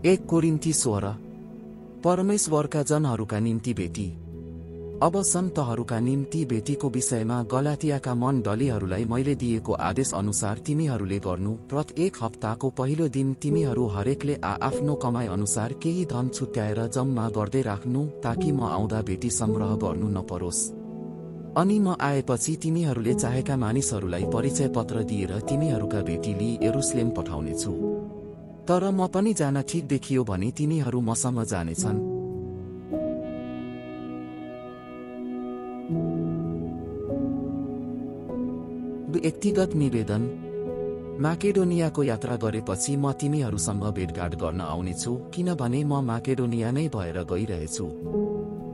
1 कोरिन्थी 16। परमेश्वरका जनहरूका निम्ति भेटी। अब सन्तहरूका निम्ति भेटीको विषयमा गलातियाका मण्डलीहरूलाई मैले दिएको आदेश अनुसार तिमीहरूले गर्नु। प्रत्येक हप्ताको पहिलो दिन तिमीहरू हरेकले आफ्नो कमाई अनुसार केही धन छुट्याएर जम्मा गर्दै राख्नु, ताकि म आउँदा भेटी संग्रह गर्नु नपरोस्। अनि म आएपछि तिमीहरूले चाहेका मानिसहरूलाई परिचय पत्र दिएर तिमीहरूका भेटी लिई यरुशलेम पठाउनेछु। तर म पनि जान ठिक देखियो भने तिनीहरू मसँग जानेछन्। व्यक्तिगत निवेदन। माकेडोनियाको यात्रा गरेपछि म तिमीहरूसँग भेटघाट गर्न आउनेछु, किनभने म माकेडोनिया नै भएर गइरहेछु।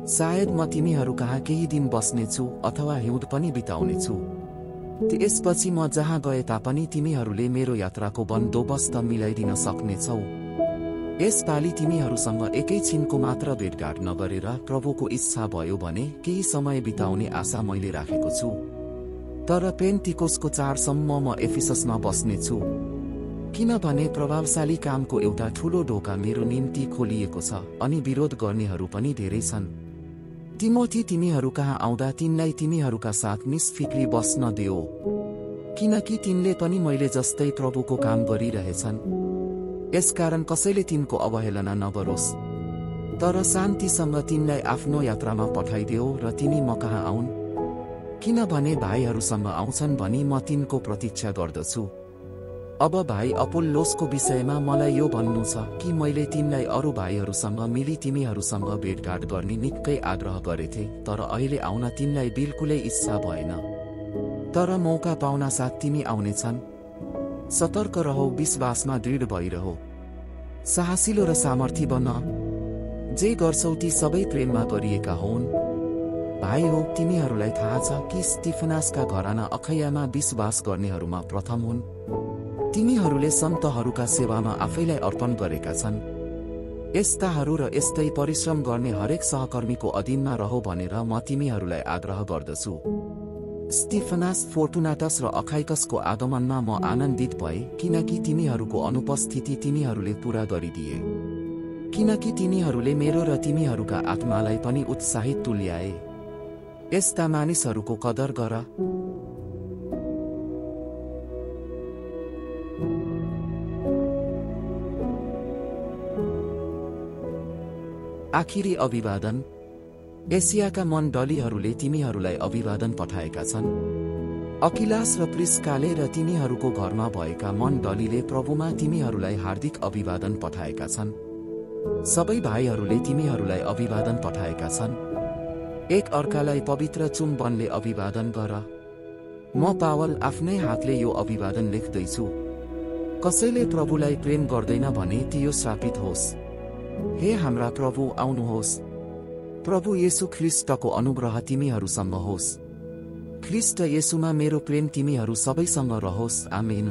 सायद म तिमीहरू कहाँ केही दिन बस्नेछु अथवा हिउँद पनि बिताउनेछु। त्यसपछि म जहाँ गए तापनि तिमीहरूले मेरो यात्राको बन्दोबस्त मिलाइदिन सक्नेछौ। यसपालि तिमीहरूसँग एकैछिनको मात्र भेटघाट नगरेर प्रभुको इच्छा भयो भने केही समय बिताउने आशा मैले राखेको छु। तर पेन्टिकोसको चाडसम्म म एफिससमा बस्नेछु, किनभने प्रभावशाली कामको एउटा ठूलो ढोका मेरो निम्ति खोलिएको छ अनि विरोध गर्नेहरू पनि धेरै छन्। तिमोथी तिमीहरू कहाँ आउँदा तिनलाई तिमीहरूका साथ निस्फिक्री बस्न देऊ, किनकि तिनले पनि मैले जस्तै प्रभुको काम गरिरहेछन्। यसकारण कसैले तिनको अवहेलना नगरोस्, तर शान्तिसँग तिनलाई आफ्नो यात्रामा पठाइदेऊ र तिनी म कहाँ आउन्, किनभने भाइहरूसँग आउँछन् भनी म तिनको प्रतीक्षा गर्दछु। अब भाइ अपोल्लोसको विषयमा मलाई यो भन्नु छ कि मैले तिनलाई अरू भाइहरूसँग मिली तिमीहरूसँग भेटघाट गर्ने निकै आग्रह गरेथे, तर अहिले आउन तिनलाई बिल्कुलै इच्छा भएन। तर मौका पाउन साथ तिमी आउनेछन्। सतर्क रहो, विश्वासमा दृढ भइरहो, साहसिलो र सामर्थी बन। जे गर्छौ ती सबै प्रेममा गरिएका हुन्। भाइ हो, तिमीहरूलाई थाहा छ कि स्टिफनासका घराना अखैयामा विश्वास गर्नेहरूमा प्रथम हुन्। तिनीहरूले सन्तहरूका सेवामा आफैलाई अर्पण गरेका छन्। यस्ताहरू र यस्तै परिश्रम गर्ने हरेक सहकर्मीको अधीनमा रहो भनेर म तिमीहरूलाई आग्रह गर्दछु। स्टिफनास, फोर्टुनाटस र अखाइकसको आगमनमा म आनन्दित भए, किनकि तिनीहरूको अनुपस्थिति तिनीहरूले पूरा गरिदिए, किनकि तिनीहरूले मेरो र तिमीहरूका आत्मालाई पनि उत्साहित तुल्याए। यस्ता मानिसहरूको कदर गर। आखिरी अभिवादन। एसियाका मण्डलीहरूले तिमीहरूलाई अभिवादन पठाएका छन्। अकिलास र प्रिस्काले र तिनीहरूको घरमा भएका मण्डलीले प्रभुमा तिमीहरूलाई हार्दिक अभिवादन पठाएका छन्। सबै भाइहरूले तिमीहरूलाई अभिवादन पठाएका छन्। एक अर्कालाई पवित्र चुम्बनले अभिवादन गर। म पावल आफ्नै हातले यो अभिवादन लेख्दैछु। कसैले प्रभुलाई प्रेम गर्दैन भने ती यो श्रापित होस्। हे हाम्रा प्रभु, आउनुहोस्। प्रभु येशू ख्रीष्टको अनुग्रह तिमीहरूसँग होस्। ख्रीष्ट येशूमा मेरो प्रेम तिमीहरू सबैसँग रहोस्। आमेन।